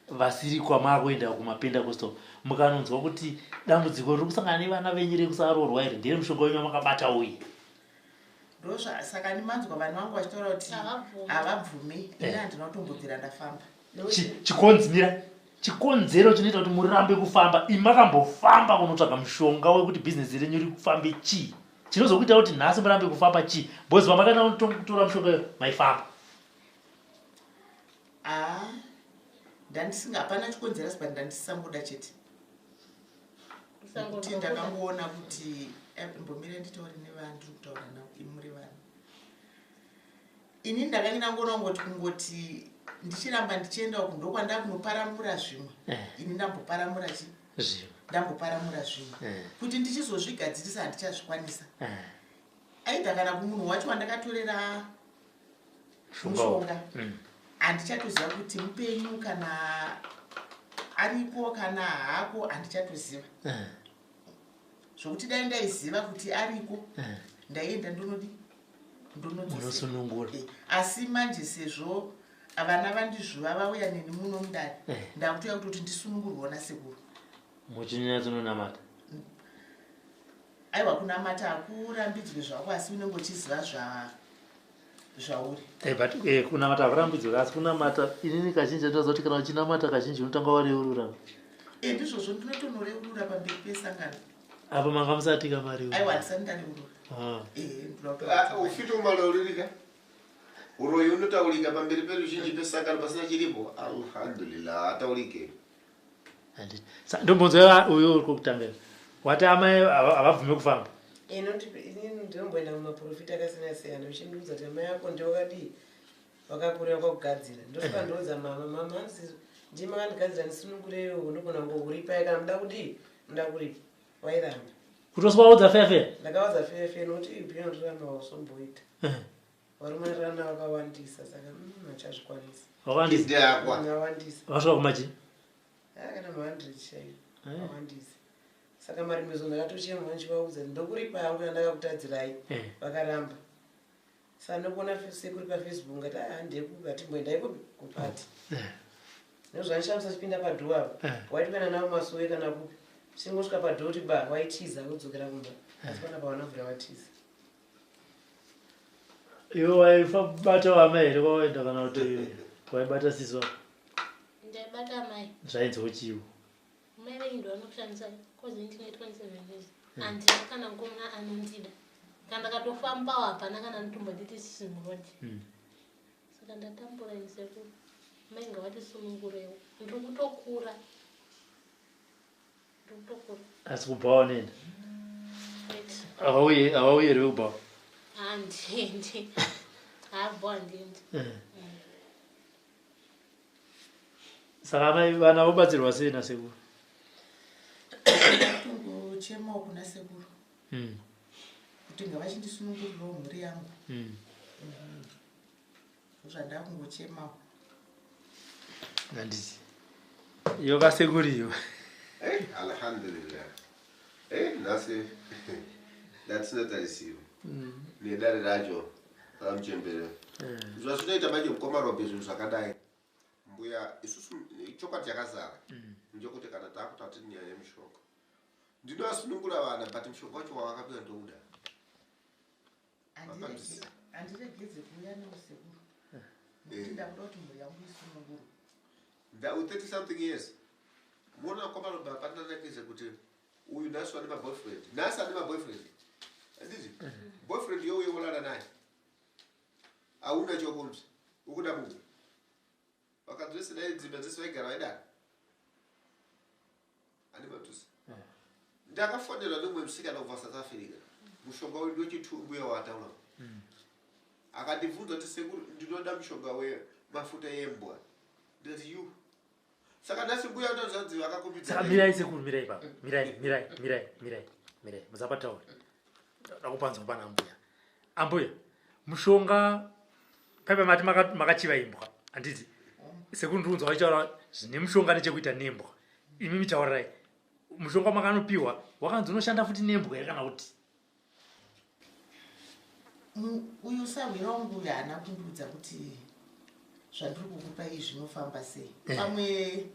vasiri kwamakuenda kumapentacostal mukanonzwa kuti dambudziko riri kusangana nevana venyu rekusaroorwa iri ndere mushonga wenyu wamakabata uye Ndosaka ndimanzwa vanhu vangu vachitaura kuti havabvumi ini Eh. handina kutombobvira ndafamba. Chikonzimira chikonzero chinoita kuti murambe kufamba imi makambofamba kunotsvaga mushonga wekuti bhizinesi renyu rikufambe chii chinozokuita kuti nhasi murambe kufamba chii because pamakaenda kunotora mushonga iyo maifamba Ah, ndandisinga hapana chikonzero asi but ndandisisangoda chete nekuti ndakangoona kuti eh, mbomira nditaure nevanhu ndiri kutaura navo imi muri vanhu ini ndakange ndangoona kungoti kungoti ndichiramba ndichienda uku ndokwandakunoparamura zvimwe Eh. ini ndamboparamura chi zvimwe ndamboparamura zvimwe Eh. kuti ndichizozvigadzirisa handichazvikwanisa Eh. aidha kana kumunhu wacho wandakatorera Mushonga. mushonga handichatoziva kuti mupenyu kana ariko kana haako handichatoziva Eh. zvokuti dai ndaiziva kuti ariko Eh. ndaienda ndonodi ndonodzosera Unosunungura. Eh, asi manje sezvo vana vandizvuva vauya neni muno mudare Eh. ndakutoya kutoti ndisunungurwewo nasekuru Muchinyatsunonamata. Aiwa kunamata hakurambidzwe zvako asi unenge uchiziva zva zvauri. Eh, but eh, kunamata hakurambidzwe asi kunamata inini kazhinji ndinoziva kuti kana uchinamata kazhinji unotanga wareurura. Eh, ndizvozvo ndinotonoreurura pamberi pesangano. Apa manga musati kamareurura. Aiwa handisati ndareurura. Ah. Eh, ndinoda kutaura Ah, ufiti umalaurika uroyi unotaurika pamberi peruzhinji pesangano pasina chiripo alhamdulillah ataurike Handiti. Ndombonzwa uyo uri kwekutanga. Wati amai havabvume kufamba. Inoti inini ndinomboenda mumaprofita akasiyana siyana uchindiudza kuti amai ako ndiwo wakadii vakakurira kwakugadzira ndosvika ndoudza mama mama hanzi ndimi makandigadzira ndisunungureiwo ndogona kungokuripai kana muda kudii muda kuripa wairamba Kuti wasiwaudza feya feya. ndakaudza feya feya nokuti upenyu ndiramba wausomboita varume ndirana vakawandisa saka hachazvikwanisi Vakawandisa. Chidhakwa. Vakawandisa. Vasvika kumachi. Ah, kana ma100 chaiyo awandisa saka marimizo ndakatochema ndichivaudza ndokuripa hangu yandakakutadzirai Eh. vakaramba saka ndokuona sekuri pafacebook ngati ah ndekupi hatimboendai kupi kupati Eh. ndozvanishamisa chipinda padhoo apa Eh. waiti kuenda navo masowe kana kupi chingosvika padhoo kuti ba waitiza wodzokera kumba asi pana pavanavhura vatiza Iwe waibata vama here kwawaenda kana kuti waibata sisi wako? Ndaibata amai. Zvainzi chiwo. Mai venyu ndovanokushandisai cause ini ndine 27 years. Handina kana mukomana anondida. Kana ndakatofambawo hapana kana anotombonditi sisi muroad. Saka ndatambura ini sekuru. Mai ngavatisunungurewo. Ndiri kutokura. Ndiri kutokura. Asi kubva wanoenda. Wait. Havauye havauye here vekubhawa? Handiendi. Habho handiendi. Eh. Saka amai vana vobatsirwa sei nasekuru? Tongochemawo kuna sekuru kuti ngavachindisunungurirawo mhuri yangu. Ndozvandakungochemawo. Handiti. Iyo kasekuru iyo. Eh, alhamdulillah. Eh, nhasi ndatisina tarisiro nedare racho ramuchembere. Zvazvinoita manje mukoma Robe, zvinhu zvakadai, mbuya, isusu chokwadi chakazara ndechekuti kana takuta tiri nyaya yemishonga, ndinovasunungura vana, but mushonga wacho wavakapiwa ndouda. Handiregedze kuuya neusekuru nekuti ndakuda kuti mhuri yangu isunungurwe. Ndau 30 something years, muona mukoma Robe, hapana nakise kuti uyu nhasi ane maboyfriend, nhasi ane maboyfriend, handiti? Boyfriend youye wolala naye, hauna chokunzi ukuda munhu vakadzi vese dai dzimba dzese vaigara vaidaro ane matusi. Ndakafonerwa nemumwe musikana kubva South Africa. Mushonga uyu ndochitumbuya wataura, akandibvunza kuti, "Sekuru, ndinoda mushonga wemafuta embwa." Ndikati, "You." Saka nhasi mbuya utazvanzi vakakumbidza. Saka mirai sekuru, mirai baba, mirai, mirai, mirai, mirai, mirai, musapataura. Ndakupanzwa pana ambuya. Ambuya, mushonga paipa mati makachiva imbwa, handiti? Sekuru, ndiunzwa vachitaura zvine mushonga nechekuita nembwa. Imi mitaurirai, mushonga makanopiwa wakanzi unoshanda futi nembwa here kana kuti? Uyu sahwira wangu uyu haana kundiudza kuti zvandiri kukupa iyi zvinofamba sei. Pamwe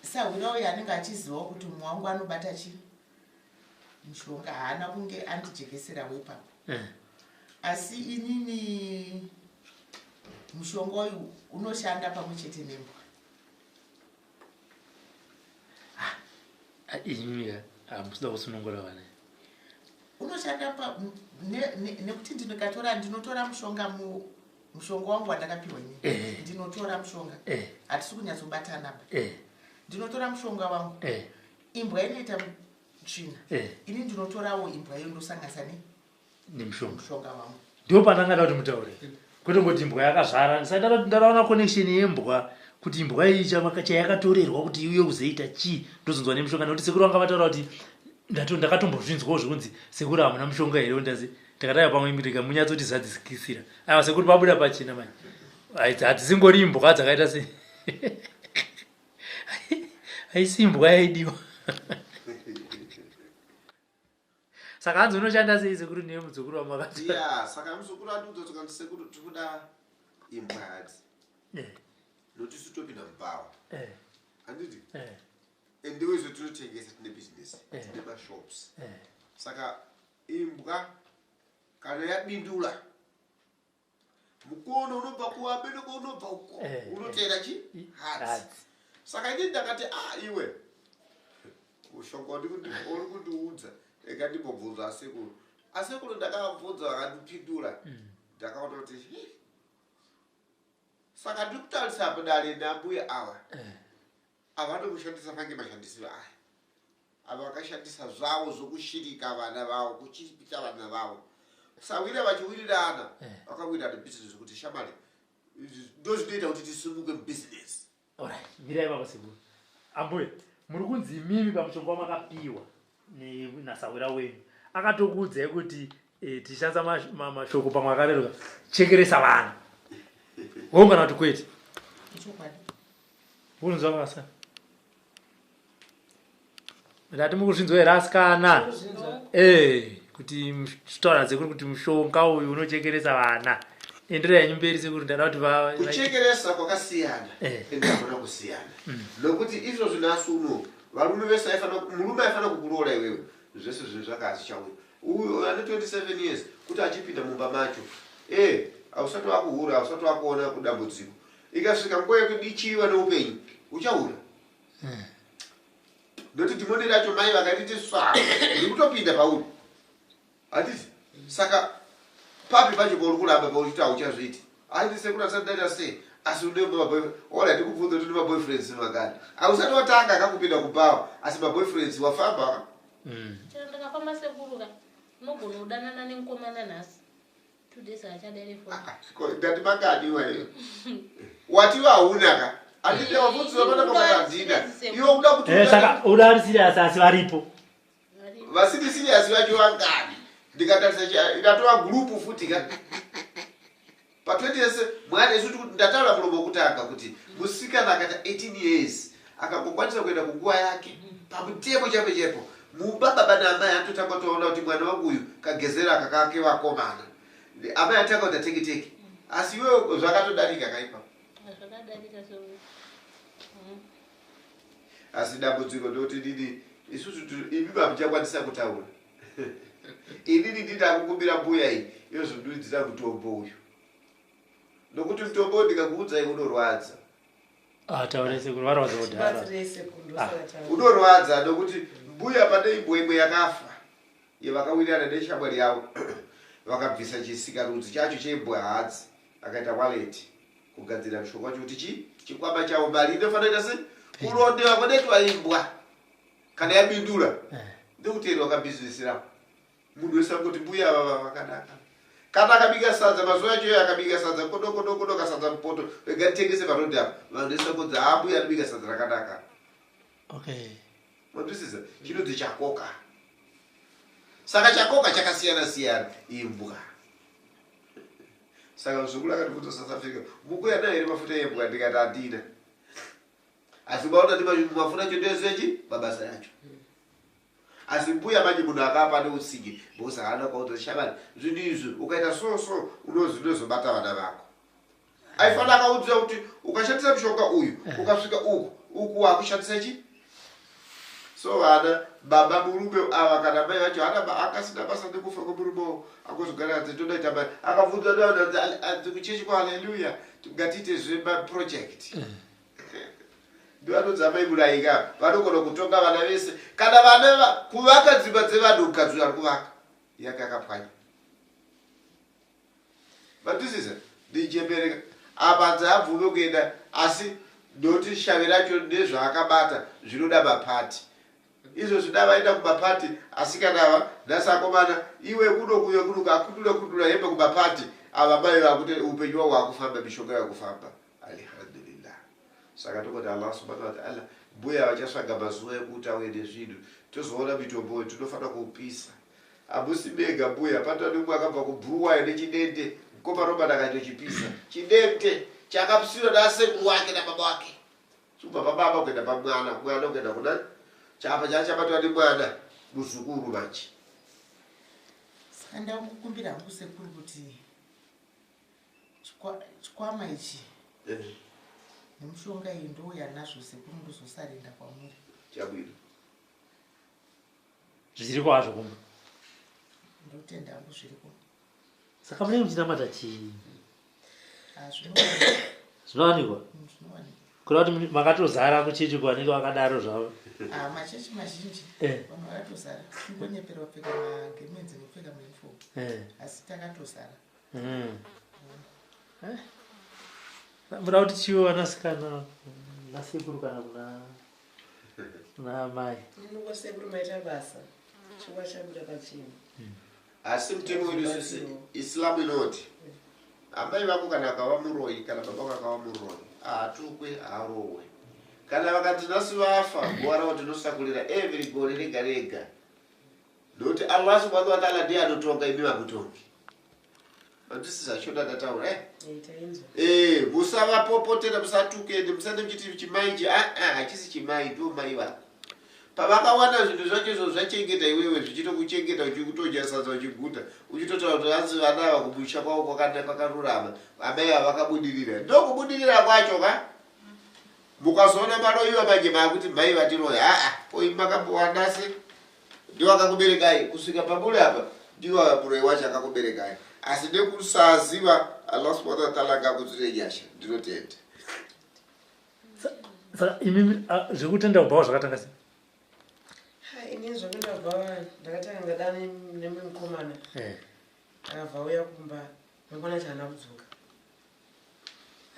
sahwira uyu anenge achizivawo kuti mumwe wangu anobata chi mushonga, haana kunge andijekeserawo ipapo. Asi inini mushonga uyu unoshanda pamwe chete nembwa. Ah, imi hamusida kusunungura vana. Unoshanda nekuti ndinokatora, ndinotora mushonga, mushonga wangu wandakapiwa inini. Ndinotora mushonga. Hatisi kunyatsobatana ba. Ndinotora mushonga wangu. Imbwa inoita tsvina. Ini ndinotorawo imbwa iyo, ndosanganisa nemushonga. Nemushonga wangu. Ndo pandangada kuti mutaure, kwete ngoti imbwa yakazvara. Ndisati ndaraona connection yembwa, kuti imbwa iyi chayakatorerwa kuti iuye kuzoita chii, ndozonzwa nemushonga, nekuti sekuru vanga vataura kuti ndakatombozvinzwawo zvekunzi, "Sekuru, hamuna mushonga here?" Ndazi ndakataya pamwe rega munyatsotizadzikisira. Aiwa sekuru, pabuda pachena manje. Hadzisingori imbwa dzakaita se, haisi imbwa yaidiwa. Saka hanzi unoshanda sei sekuru nemudzukuru wamakati? Ya, saka muzukuru andiudza kuti, kanti sekuru, tikuda imbwa hadzi nokuti isu topinda mubhawa, handiti? Endiwo izvo tinotengesa, tine bhizinesi, tine mashops. Saka imbwa kana yabindula mukono unobva kuvabereko, unobva uko, unoteera chi hadzi. Hadzi. Saka inini ndakati, "A, iwe, mushonga uri kundiudza, ega ndimbobvunza asekuru." Asekuru ndakavabvunza, vakandipindura. Ndakaona kuti, "Hi." Saka ndiri kutarisa padare nambuya ava, havana kushandisa fange mashandisiro aya ava. Vakashandisa zvavo zvokushirika vana vavo, kuchipita vana vavo sawira vachiwirirana. Vakawirirana bhizinesi kuti, "Shamari, izvi ndo zvinoita kuti tisimuke mubhizinesi." Alright, mirai baba sekuru. Ambuya, muri kunzi imimi pamushonga wamakapiwa nasawira wenyu, akatokuudzai kuti tishandisa mashoko pamwe akareruka, chekeresa vana hongu kana kuti kwete? Ichokwadi. Unonzwa basa, ndati mukuzvinzwa here asikana? Kuzvinzwa. Kuti taura sekuru kuti mushonga uyu unochekeresa vana. Enderai henyu mberi sekuru, ndada kuti Kuchekeresa kwakasiyana. Ende hakuna kusiyana, nokuti izvozvi nhasi uno varume vese aifana, murume aifanira kukuroora iwewe, zvese zvinhu zvake hazvichauya. Uyu ane 27 years kuti achipinda mumba macho, hausati wakuhura, hausati wakuona kudambudziko. Ikasvika nguva yekudichiwa neupenyu, uchahura, nokuti dhimoni racho mai vakariti swa riri kutopinda pauri, handiti? Saka papi pacho pauri kuramba pauchiti hauchazviiti, aiti sekuru asati ndaita sei, asi une maboyfriend. Alright, ndikubvunza kuti une maboyfriends makani? Hausati watanga akakupinda kubhawa, asi maboyfriends wafamba. Chero ndakafamba sekuruka unogona kudanana nemukomana nhasi 2 days haachadaire foni. Ah, ah, ndati makadiwa iyo wati hauna ka andide wabvunzira pana pakati handina iwe uda kuti eh, saka uda ari serious asi varipo vasiri serious vacho vangani ndikatarisa ndatova group futi ka pa 20 years mwana isu ndataura muromo wekutanga kuti musikana akaita 18 years akangokwanisa kuenda kunguva yake pamutemo chaipo chaipo mumba baba naamai anototanga kutoona kuti mwana wangu uyu kagezera aka kake vakomana amai atanga kuita teke teke asi iwewe zvakatodarika kaipa asi dambudziko ndokuti nini isusu imi mamuchakwanisa kutaura inini ndindakukumbira mbuya iyi yozondiudzira mutombo uyu nokuti mutombo ndikakuudzai unorwadza ah, taure sekuru varwadza kudhara ah, unorwadza nokuti mbuya pane imbwa imwe yakafa yevakawirirana neshamwari yavo vakabvisa chisikarudzi chacho chembwa hadzi akaita waleti kugadzira mushonga wacho kuti chi chikwama chavo mari inofanira ita se kurondewa kwanoitwa imbwa kana yabindura eh. ndikuteerwa kabhizinesi ravo munhu wese angoti mbuya ava vakanaka kana akabika sadza mazuva acho iyoyo akabika sadza kodo kodo kodo kasadza mupoto rega nditengese parodi apa vanhu vese vangonzi haa mbuya anobika sadza rakanaka okay manzwisisa chinonzi chakoka saka chakoka chakasiyana siyana imbwa saka muzukuru akandibvunza south africa mukuya nayo here mafuta embwa ndikati handina asi ukaona ti mafuta acho ndesechi mabasa yacho asi mbuya manje munhu akapa neutsinye because haana kwaudza shamani zvinhu izvi ukaita so so unozi unozobata vana vako aifanira akaudzira kuti ukashandisa mushonga uyu eh. ukasvika uku uku wakushandisa chi so vana baba murume ava kana mai vacho hana akasina basa nekufa kwemurume akuzogara anzi todaita mai akabvunza nevanhu kuchechi kwahaleluya ngatiite zvemaproject eh. Ndivanonzi amai muraika vanogona kutonga vana vese kana vana kuvaka dzimba dzevanhu mukadzi uyo ari kuvaka yake akapwanya mandisisa ndichembereka apa anzi abvume kuenda asi ndoti shavi racho nezvaakabata zvinoda mapati izvo zvida vaenda kumapati asikana ava nhasi akomana iwe kuno kuyo kuno akudula kudula hembe kumapati ava mai vakuti upenyu wavo hwakufamba mishonga yakufamba Alhamdulillah. Saka tongoti Allah subhanahu wa ta'ala mbuya vachasvaga mazuva ekuti auye nezvinhu tozoona mitombo tinofanira kuupisa. Hamusi mega mbuya patova nemumwe akabva kuBhuruwayo nechidende mukoma Robert akatochipisa chidende chakapisiwa nasekuru wake nababa wake kubva pababa kuenda pamwana mwana kuenda kuna chapa chachabatwa nemwana muzukuru manje. Saka ndakukumbira hangu sekuru kuti Chikwama ichi eh. nemushonga iyi ndouya nazvo sekuru ndozosarenda kwamuri. Chabwino. Zviriko hazvo kumba. Ndotenda hangu zviriko. Saka munenge muchinamata chii? Ah, zvinowanikwa. Zvinowanikwa? Mm, zvinowanikwa. Kureva kuti makatozara kuchechi kuvanenge vakadaro zvavo. Ah, machechi mazhinji eh. vanhu vakatozara. Kungonyepera kupfeka magemenzi nekupfeka mauniform. Eh. Asi takatozara. Mm. Eh? Muda kuti chiwe vanasikana nasekuru kana kuna kuna amai. Sekuru maita basa. Chingwa chabuda pachena. Hmm. Asi mutemo wedu isusu Islam inoti amai vako kana akava muroyi kana baba vako akava muroyi haatukwe haarohwe. Kana vakati nhasi vafa guva ravo tinosakurira every gore rega rega. Nokuti Allah subhanahu wa ta'ala ndiye anotonga imi vamutongi. Manzwisisa shona ndataura eh? Eh, musavapopotera musatuke ende musande muchiti chimai chi ah ah hachisi chimai ndivo mai vako. Pavakawana zvinhu zvacho izvo zvachengeta iwewe zvichitokuchengeta uchikutodya sadza uchiguta uchitotaura kuti hanzi vana ava kumusha kwavo kwakarurama amai ava vakabudirira ndokubudirira kwacho ka Mukazoona maroyiwa manje maakuti mhai vatiroya aa ko imi makambowanase ndiwo akakuberekai kusvika pamuri apa ndiwo muroyi wacho akakuberekai asi nekusaziva Allah subhanahu wa ta'ala ngakudzire nyasha ndinotenda. Saka imimi zvekutenda kubhawa zvakatanga sei? Ini zvekuenda kubhawa ndakatanga ndadana nemumwe mukomana eh. akabva auya kumba mangwana acho haana kudzoka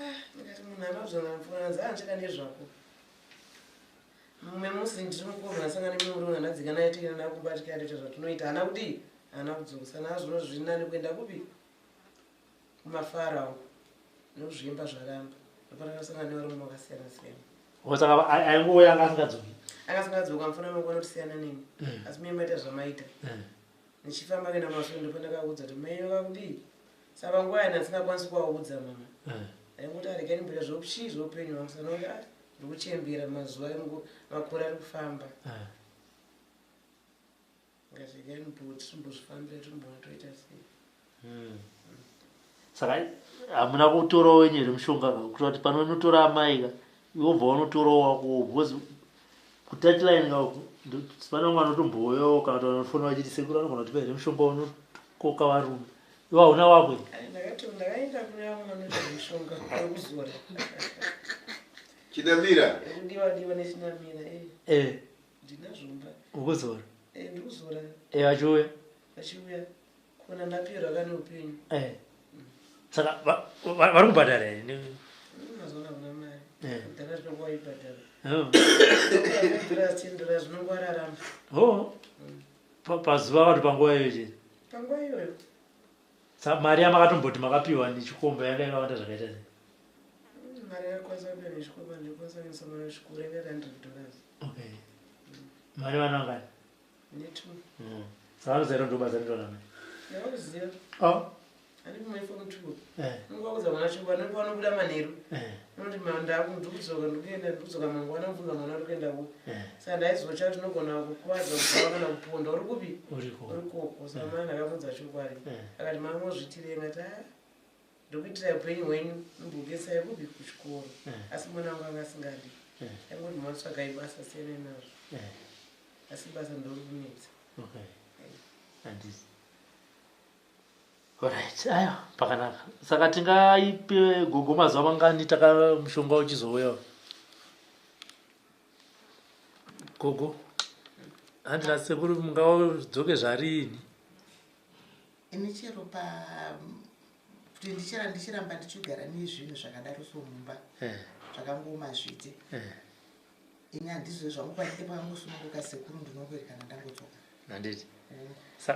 Ah, ndikati munhu anozona mvura hanzi andichada nezvako. Mumwe musi ndiri mukuru ndasangana nemurume ndadzika naye tienda naye kumba tikaita zvatinoita. Haana kudii? Haana kudzoka. Saka nazvino zviri nani kuenda kupi? Kumafaro nokuzvimba zvaramba. Ndopandakasangana nevarume vakasiyana siyana. Oh, saka aingouya anga asingadzoki. Anga asingadzoki amufana mangwana kuti siyana neni. Asi mie maita zvamaita. Ndichifamba kuenda kumashure ndopandakaudza kuti mai vakakudii? Saka panguva yana ndisingakwanisi kuvaudza mama. Ndaingoti aregai ndimboita zvokuchii zvoupenyu hwangu. Saka ndinokuti ah ndikuchembera mazuva makore ari kufamba. Ngaregai timbozvifambira timboona toita sei. Saka hamuna kutorawo wenyu here mushonga ka? Kuita kuti pano unotora amai ka iwe wobva wanotorawo wako because kutouchline ka pane vamwe vanotombouyawo kana kuti vanofona vachiti sekuru anogona kutipa here mushonga unokoka varume. Iwe hauna wako here? Ndakaenda kune vamwe vanoita mushonga wekuzora. Chinamira. Kudiwa diwa nechinamira. Ndinazvo mba. Ukuzora? Ndikuzora. Vachiuya? Vachiuya. Kuona ndapirwa kane upenyu. Saka vari kubhadhara here? Mazuva ano hakuna mari. Kudhara zvinonguva vaibhadhara. $10 zvinonguva rarama. Oh. Pazuva vati panguva iyoyo chete? Panguva iyoyo. Saka mari yamakatomboti makapiwa nechikomba yanga yakawanda zvakaita sei? Mari yakakwanisa kupiwa nechikomba ndikwanisa kuendesa mwana kuchikoro yanga iri $100. Okay. Mari vana vangani? Netu. Saka vanoziva kuti ndobasa rinoitwa namai? Ndavakuziva. Oh. Ani kumai form 2. Unongovaudza mwana chokwadi nokuti panobuda manheru. Unoti ndikudzoka ndikuenda ndikudzoka mangwana mvunza mwana uri kuenda kupi. Saka ndaizotya kuti ndinogona kukuvadza kubva kana kuponda uri kupi? Uri koko. Saka mai ndakabvunza chokwadi. Akati mama mozviitirei ngati ah ndikuitirai upenyu hwenyu mumbokesai kupi kuchikoro. Asi mwana wangu anga asingadi. Aingoti mama tsvagai basa siyanai nazvo. Asi basa ndori kunetsa. Okay. Handisi. Alright, ayo pakanaka. Saka tingaipe gogo mazuva mangani taka mushonga uchizouya? Gogo. Handina sekuru mungawadzoke zvariini? Ini chero pa kuti ndichiramba ndichigara nezvinhu zvakadaro so mumba. Zvakangooma zviite. Ini handizive zvangu panenge pakangosununguka sekuru ndinongoerekana ndangodzoka. Handiti.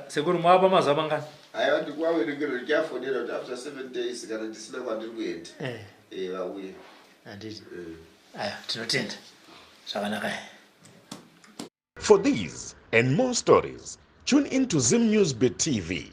Sekuru mwapa mazuva mangani? Aiwa ndikuvaverengera ndichafonera kuti after 7 days kana ndisina kwandiri kuenda. Vauye. Handiti. Aiwa tinotenda. Zvakanaka. For these and more stories, tune in to Zim News Bit TV.